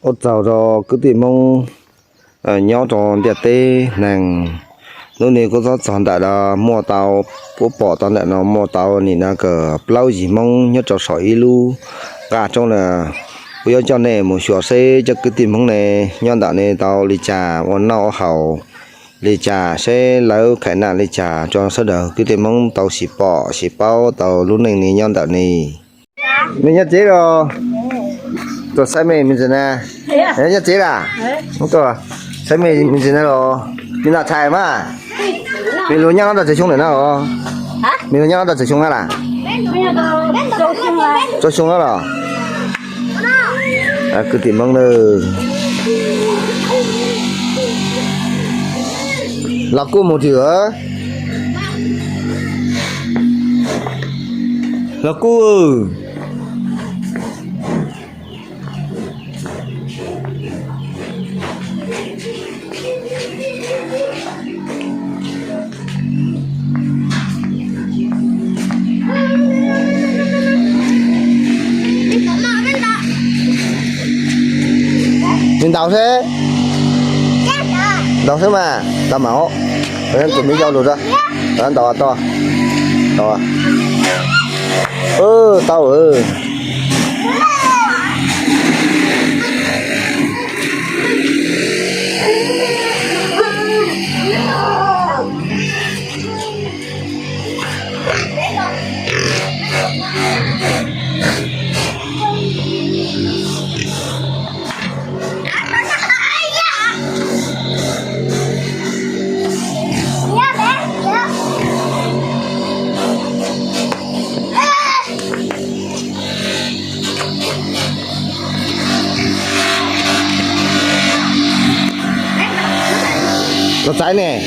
Ua tsaug rau kwv tij Hmoob nyob rau ntiaj teb neeg. Hnub no kuv txog txog ntawm no muaj tau, kuv pom tau ntawm no muaj tau nim no kawg plaub yim Hmoob nyob rau saum ib lub qaj roob na. Kuv yuav coj nej mus xyuas seb cov kwv tij Hmoob ne nyob ntawm ne tau li cas ua noj ua haus li cas, seb lawv khaim nam li cas rau sawv daws kwv tij Hmoob tau sim pom sim paub tau lub neej ne nyob ntawm ne. Mej nyob tsev los? Tuaj saib mej me ntsis na. Nyob tsev las? Tuaj saib mej me ntsis na los. Me ntawm tshais mas. Mej lug nyob no tau tsawg xyoo lawm na os? Mej lug nyob no tau tsawg xyoo na las? Rau xyoo na los? Kwv tij Hmoob na. Los kuj mus twg? Los kuj. Nws ntaus seb. Ntaus seb mas, tau mas os. Tus me yau lus, ntaus tau. Tau. Tau. Tus txaiv ne,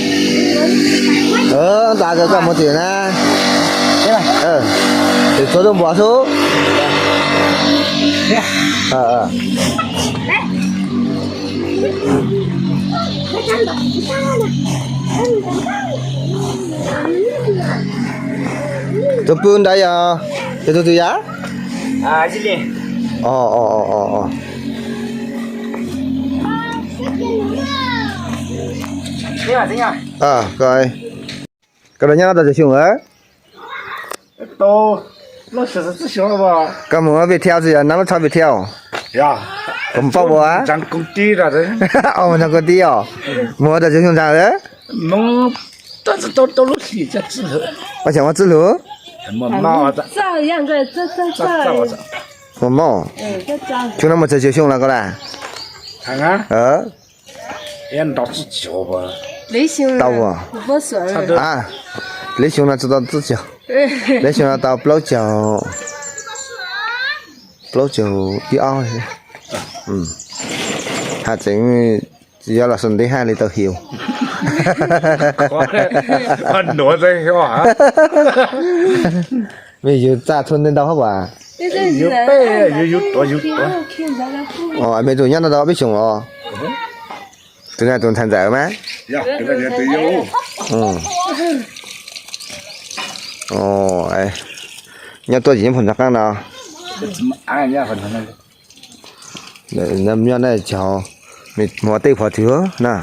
tas koj mus tim na, tim txhua tus npua xwb. Tus pw ntawd yog, yog tus twg yam? Koj nyob tau tsawg xyoo lawm? Koj mus ua Viettel tsis yog, nab lub tsho Viettel? Koj mus pauj ua? Mus nrog koj tij os. Mus ua tau tsawg xyoo ntag lawm? Ua xyoo ua txwj lug? Mus mog. Xyoo no mus txog xyoo lawm koj las? Tau, leb xyoo no tsis tau txwj caug, leb xyoo no tau plaub caug, plaub caug ib ob. Hais tseem yuav los Sunday haj li tau hiu. Mej yug txaj txhua ntej ntau hab as? Mej tus nyob no tau ob peb xyoos los? Tus no tus ntxhais ntxawm mas? Nyob tuaj tsis nyob pem nraag qaab no? Nyob na, cog, muag tej pov twg na?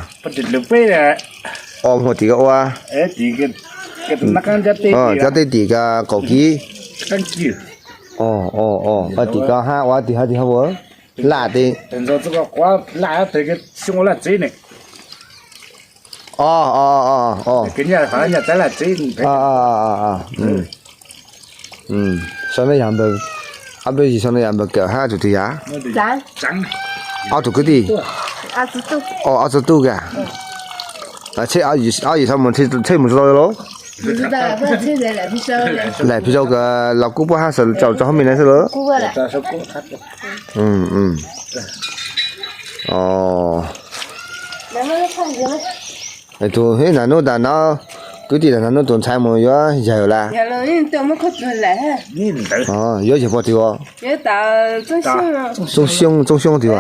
O, muag tim ko ua, cov tej tim ko kaum kib. Tim ko hab ua tim hab tim hab ua laj tej. Sau nej yog npawg, ob peb yig sau nej yog npawg kawm hab tus twg yam? Ob tug kwv tij. Ob tug tub kag. Tsheb mus tsis tau los? Laim pis rau kawg los kuj puab hab tsaus rau hauv me na xwb los? Tus hib nag nub tas no, kwv tij tas no nub tus ntxhais mus yuav yawg las? Yuav yawg puag twg os? Txooj Xyooj, Txooj Xyooj twg os?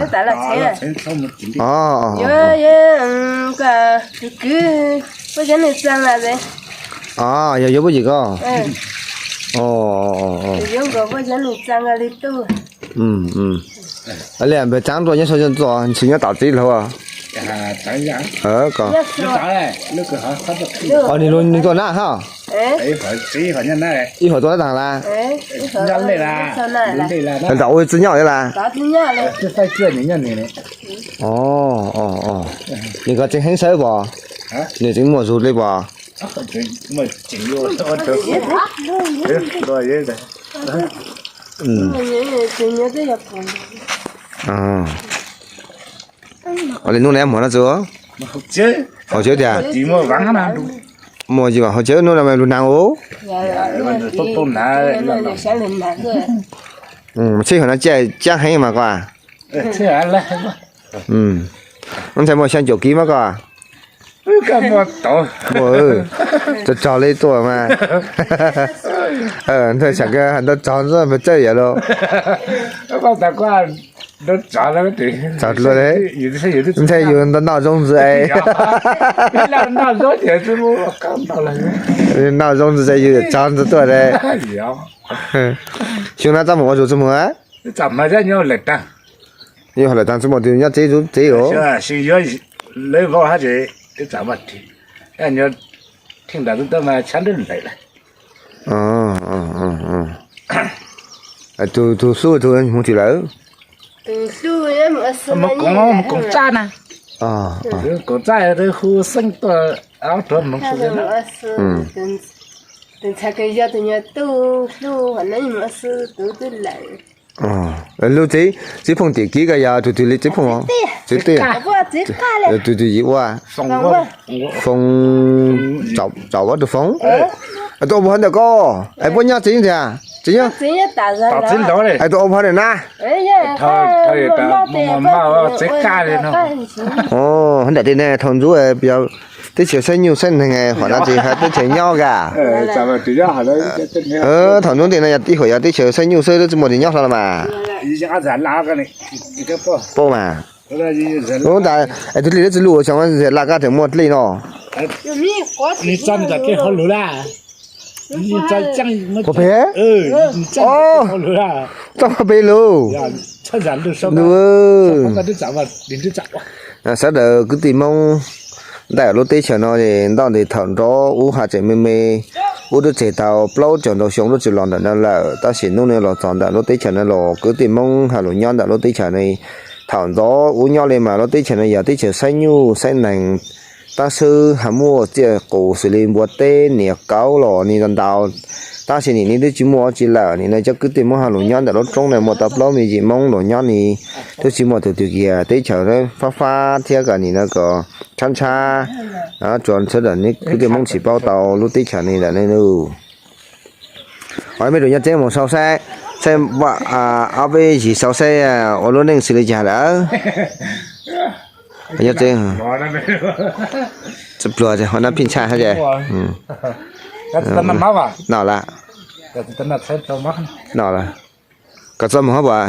Yog yuav puab yim ko? Li npawg Tsaab tuaj nyob sau txog txhua nyob tom txiv laug. Ko, nws lug nws tuaj na hab. Ib huam tuaj na taag las. Nram ua tsi nyob li las. Nws ko tseem heev xwb pom, nws tseem muaj zug li pom. Ua li nub na muag no txug, haus cawv tiag. Muaj yim vam haus cawv nub no mas lug naag ua. Tsheb hauv no caab heev mas koj. Ntshai muaj xyaa caum kiv mas koj. Muaj, tsaug tsaug li tuaj mas. Ntshai tsam kawg has ntau tsaug ntxuav npawg Txawj yam lauj. Tsaug dlua, ntshai yus noj zoo ntxiv es. Noj zoo ntxiv es yus tsaug ntxiv tuaj es. Xyoo no txaj muag ua zug txuj muag. Yog lawm taag txuj muag twg nyob tsev tsev os. Tug hlub tug hmoov twg lawm? Koom txaj na. Koom txaj hu xeeb tuaj ob rhuav hmoov. Tus ntxhais kws yog tus nyuag tub hlub hov no mus xwb tus twb lawm. Lub txiv, txiv phooj tim kiv ko yog tug twg li txiv phooj? Txiv tij, tug twg yim ua? Foo, Tsaum, Tsaum Vaj tug Foo. Tus ua pha ntawm ko, es puab nyob tsev tiag? Tsev nyob, es tus ua pha ntawm na? Ntawm tij ne thaum ntxub teb chaws saib nyuj saib neeg, hom no tsis has teb chaws nyob ka. Thaum ntxub teb no yog ib huam yog teb chaws saib nyuj xwb, lub tsis muaj tus nyob hlo los mas. Paub mas. Ntawd, tus dlej lub tsis lug xyov laj kab tseem muaj dlej no. Qhov pem, txoj qhov pem lug. Sawv daws kwv tij Hmoob ntawm lub teb chaws no, ntawm lub teb chaws no thaum nrov ub has tseem me me, ub twb tseg tau plaub caug ntau xyoo lub tsis los ntawm no lawm, tab sis hnub no los txog ntawm lub teb chaws no los kwv tij Hmoob has lug nyob ntawm lub teb chaws no. Thaum ntxov ub nyob li mas lub teb chaws no yog teb chaws saib nyuj saib neeg, tab sis ho muaj txiaj qus xws li npua teb niam kauv los ni ntau ntau, tab sis nim no twb tsis muaj dab tsi lawm. Nim no cov kwv tij Hmoob has lug nyob ntawm lub roob no muaj tau plaub me yim Hmoob los nyob ni, twb tsis muaj tus twg kiag. Teb chaws fab fab thiab kom nim no kom tshab ntshab, tsuas sawv daws kwv tij Hmoob tsis paub tau lub teb chaws ni ntawm no. Mej rua nyob tsev mus sau saib, saib ob peb yig sau saib ua lub neej xws li cas lawm. Nyob tsev, pluag ho nab phij ntshaj hab. Noj lawm, noj lawm. Koj txhob mus hab puas?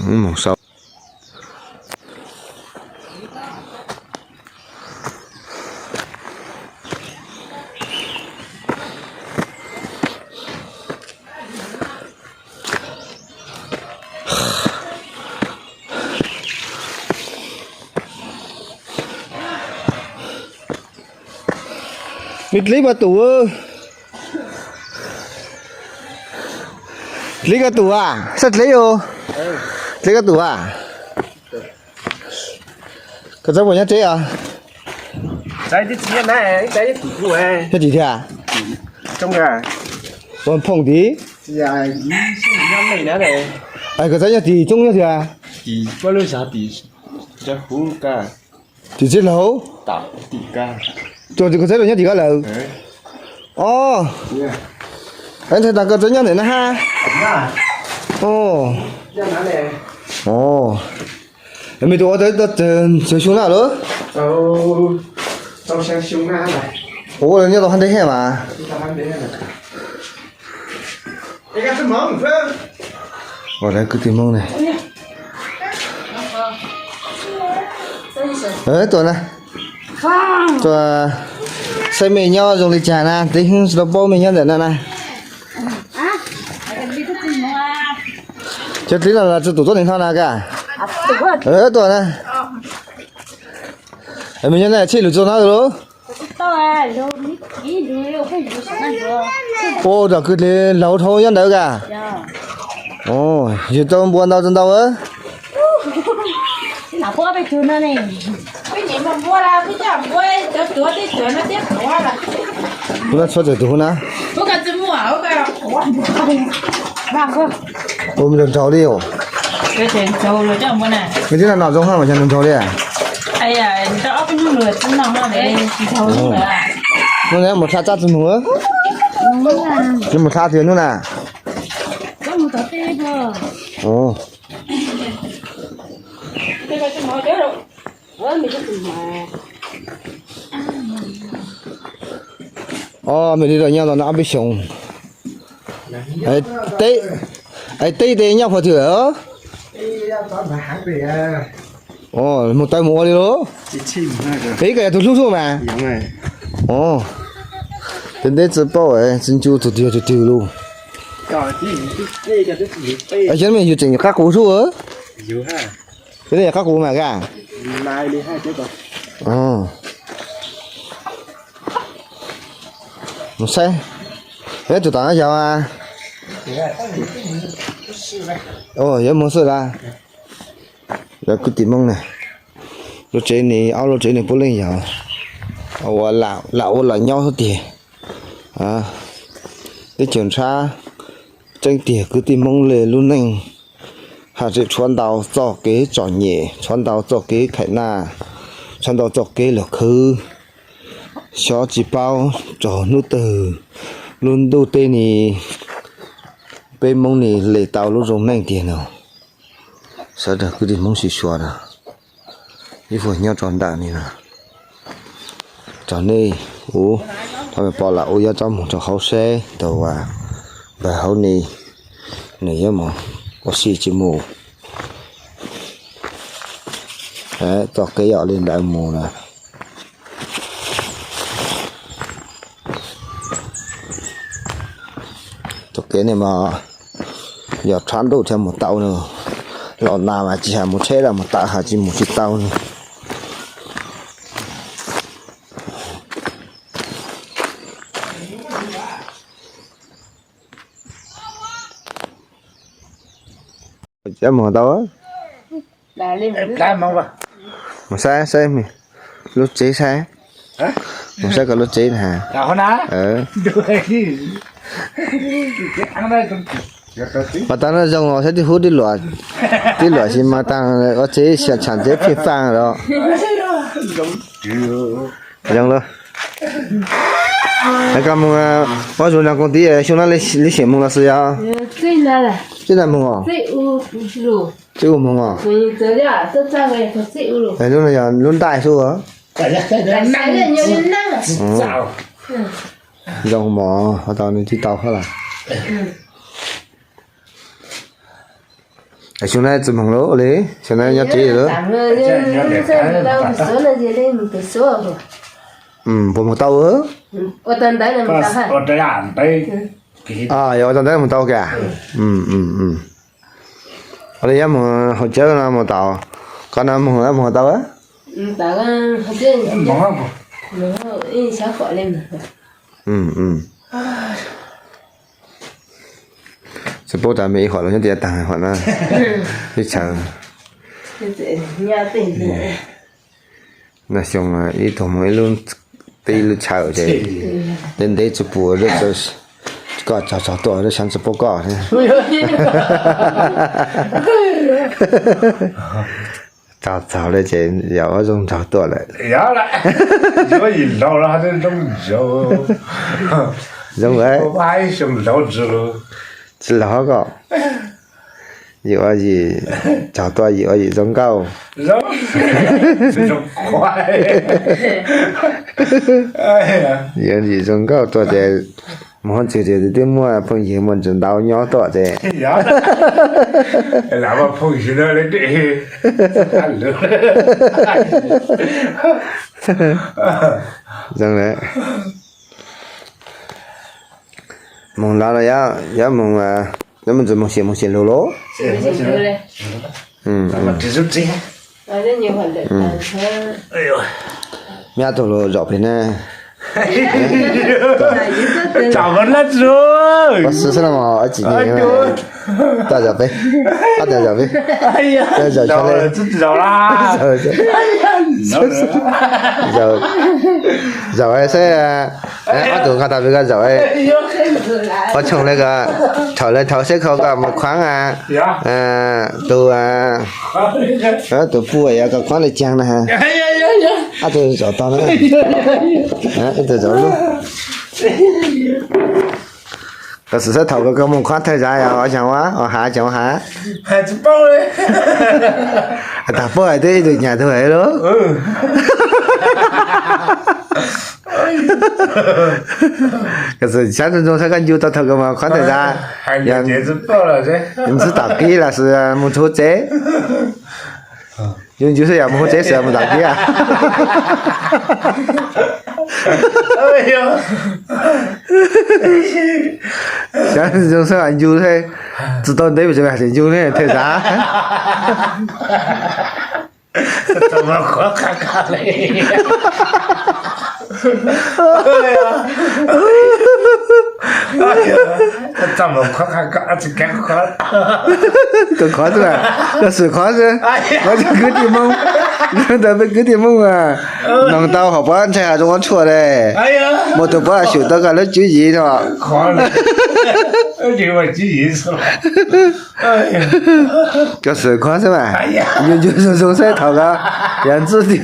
Mus sau. Nws dleb puas tus, dleb koj tus a, sab dleb os, dleb koj tus a. Koj txhob puas nyob tsev os. Nyob tim thiab? Ua phooj tim. Koj txhob nyob tim tsoob nyob tiag. Tim tsev laug. Koj txhob nyob tim ko lawm. Os, ntshai tas koj txhob nyob ntawm na hab. Os, mej tus ua tau ib tog tsawg xyoo na lawm? Ua nyob tau hab ntev hab mas. Ua kwv tij Hmoob ne. Tuaj na, tuaj saib mej nyob zoo li cas na, twb tsis tau paub mej nyob ntawm no na. Cov dliv no los tsis tus tuab neeg no na ka? Tuaj na. Me nyob na, tsheb lug txog no lawm. Ua, zam kwv dliv laug dhau nyob ntawd ka? Yug tau npua ntau tsis ntau? Kuv no tshuav tawm tus na. Ua, me nrog nraug li os. Me tib no nom zoo hab mas yog nrog nraug li. Hnub no mus dlha tsab tsi moog? Mus dlha twg hnub na? Ob, me li los nyob los no ob peb xyoos. Teb, teb tes nyob puag twg? Mus tawm mus ua li lauj. Peb koj yog tus hlub hlub mas. Teb nteb tsi paub tsi ncu tug twg yog tug twg lauj. Yog yug tseem qab quv hlub. Yog qab quv mas ka. Mus saib, tus tom no yog, yuav moog xwb lawm. Yog kwv tij Hmoob na, lub tsev ne, ob lub tsev ne puav leej yog ua lam ua lam nyob xwb tiag. Teb chaws ntshab tseeb tiag, kwv tij Hmoob le lub neej haj tseem tshuav ntau txoj kev txom nyem, tshuav ntau txoj kev kham naj, tshuav ntau txoj kev los khwv. Xyov tsis paub txog hnub twg lub ntuj teb ne peb Hmoob ne le tau lub zoo neej tiag no. Sawv daws kwv tij Hmoob sib xyuas na, ib vuag nyob rau ntawm ne na, rau nej ua, thaum pom lam ua yuav rov moog rau hauv seb tau as, npawg hauv ne, nws yuav moog ua si tsis mus. Txoj kev yog li ntawd mus na. Txoj kev ne mas yog tshav ntuj thiaj mus tau na, los nag mas tsis has mus tsheb los mus tawm has tsis mus tsis tau na. Mus tau, mus saib saib lub tsev saib, mus saib koj lub tsev na. Mas taag no zoo os, saib tib hub tib luam, tib luam xi mas taag, ua tsev tsham tsev pheej faaj los. Zoo lawm. Koj moog ua zug nrog koom tij xyoo no li xiam moog los xwb yog? Txij nag moog os? Txij ub moog os? Lub no yog lub ntaj xwb. Zoo mog, ho tau nws tsis tau hab las. Xyoo no tsi moog lawm li, xyoo no nyob tsev lawm. Puas moog tau? Yog ua tau ntawd moog tau kiag. Ua li yuav moog haus cawv no moog tau, koj no moog moog tau. Tsi paub tas me ib huam los nyob tias taag huam na, ib tshawv. Nag xyoo ib tug moog ib lub, teb ib lub tshawv ces ntev ntev tsi pum, koj tsaug tsaug tuaj lub xyoo tsi paub koj. Tsaug tsaug li ces yog ua zoo tsaug tuaj lawm. Zoo, tsi laug koj. Yim ua yim tsaug tuaj, yim ua yim zoo nkauj. Yim ua yim zoo nkauj tuaj ces mus hoob txwv ces twb muaj phooj ywg muaj ntsis ntau nyob tuaj ces. Zoo lawm. Moog lawm los yog moog Neb mus ntsis moog xyem moog xyem lug lauj. Mab tug lug zaum pem na. Xwb xwb no mas ib tsi nyeg. Tau zaum peb, ib tug zaum peb, zaum seb, zaum seb, ob tug nqa tau peb ko zaum. Ua tsaug le ko, thaum le thaum seb kho ko mus khuaab tus, tus puj yog ko khuaab le caag na. Ob tug zaum tau na, ib tug zaum lub. Koj xwm saib thaum ko koj mus khuaab thawj zag yog ua caag ua, ua hav caag ua hav. Tag puj hais twb ib tug nyam tug hais lub. Koj xwm saib ntsoog ntsoog saib koj ncu tau thaum ko mus khuaab thawj zag. Ntxwb tom kib los sis mus txug tsev. Yus ncu xwb yog mus txug tsev xwb mus tom kib. Saib ntsoog saib ncu, tsi tau ntev mus tsev mas ncu ne thawj zag. Koj khov xwb, koj xwm khov xwb. Koj cov kwv tij Moob, ntawm peb kwv tij Moob noog tau hom puab ntshai has zoo ua tshuaj le. Muaj tug puab xyum tau koj lub tswv yim no. Koj xwm khov xwb mas, yus ncu zoo zoo saib thaum ko yog ntxwb twg.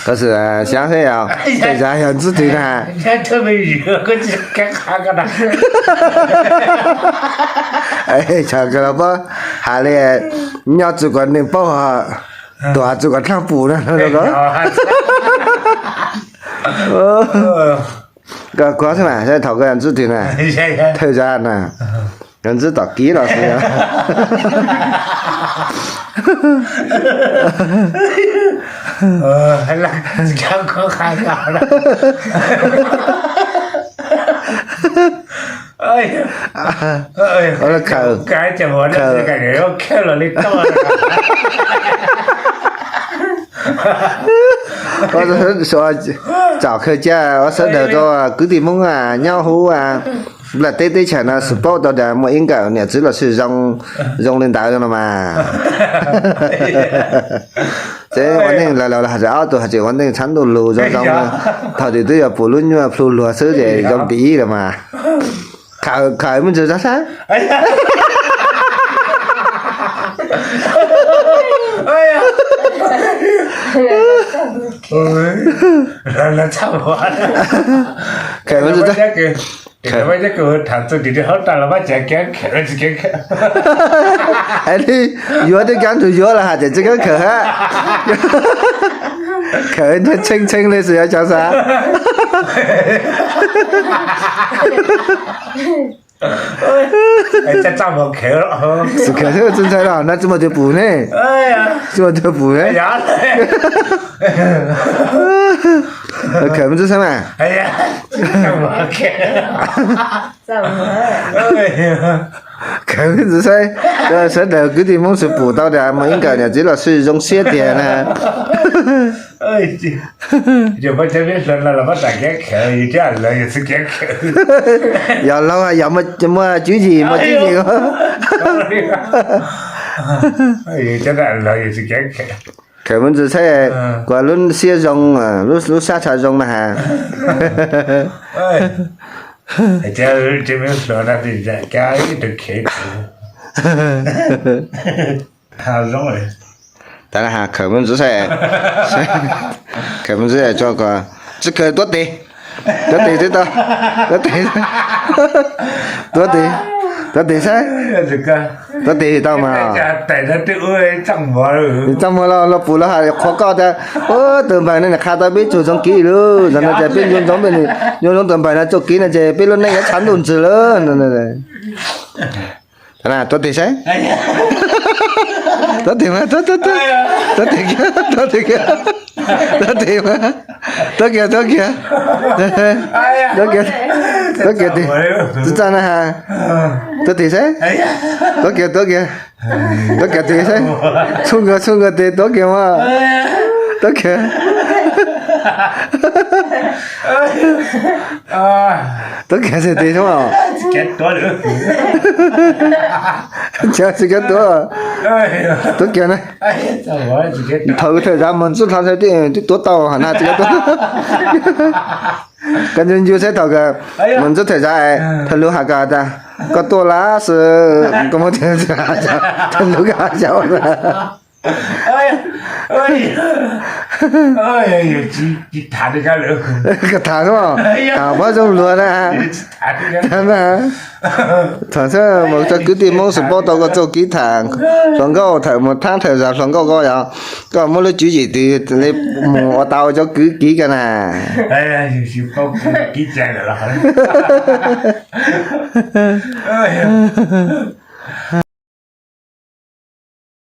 Koj xwm xyaav saib yog, thawj zag yog ntxwb twg na. Thaum ko los puab has le, nyob txug kom neeg paub, tuag txug kom dlaag pum na. Koj khov xwb mas saib thaum ko yog ntxwb twg na. Thawj zag na, yog ntxwb tom kib los xwb. Khawm, tsom khawm ca ua sawv daws rau kwv tij Moob nyob huv nplaj teb teb chaws no xwm paub tau tas muaj ib nkawm niam txiv los sis zoo, zoo li ntawd no mas. Tseeb ua neej laus laus los has tseem ob tug has tseem ua neej tshav ntuj lug zoo zoo, thaum twg twb yog pum lub nyuaj plhu luag xwb ces zoo tim ib los mas. Khawm, khawm me ntsis saib. Khawm me ntsis saib. Yuav tej kab ntug yuav los has tseem tsi kab khawm hab. Khawm tshee tshee le xwb yuav cov xav. Xwm khawm thiab tsi ntshai los no tsi muaj twg pum ne. Tsi muaj twg pum ne. Khawm me ntsis saib mas. Khawm me ntsis saib, sawv daws kwv tij Hmoob xwb pum tau tas muaj ib nkawm niam txiv los sis zoo siab tiag na. Yog laug yog muaj tswv yim, muaj tswv yim. Khawm me ntsis saib, kuv lub siab zoo, lub sab tsha zoo na has. Khawm me ntsis saib, khawm me ntsis saib tso, tsi khawm tuav tes, tuav tes tsis tau, tuav tes, tuav tes, tuav tes saib, tuav tes tau mas. Txaj muag los, los pum los has qhuas koj tas, tus npawg no nws qha tau peb tug zoo kiv lawm, zaum no ces peb nco ntsoov, nco ntsoov tus npawg no txuj kev no ces peb lub neej yuav tshav ntuj ntsws lawm. Tuav tes saib. Tuav tes mas, tuav, tuav, tuav, tuav tes kiag, tuav tes kiag, tuav tes mas, tuav kiag, tuav kiag, tuav kiag, tuav kiag tes, tsis txaj na has, tuav tes saib, tuav kiag, tuav kiag, tuav kiag tes saib, txhub nkawd, txhub nkawd tes, tuav kiag mas, tuav kiag, tuav kiag tes saib os. Cas tsis kav tuav, tuav kiag na. Thaum thawm zav mus ntxub hlo twb tuav tau hos na, tsis kav tuav. Koj ncu ncu saib thaum mus ntxub thawm zav, thaum lub has koj tas, koj tuaj lab xwb, koj muab thawm lub koj has cas ua na. Koj tham xwb, tham pab zoo luag na. Tham xwb, mus txog kwv tij Hmoob xwb paub tau koj txuj kev tham hluas nkauj, tham mus thab thawm zav hluas nkauj koj yog, koj muab lub tswv yim twg li mus ua tau cov kwv kev koj na.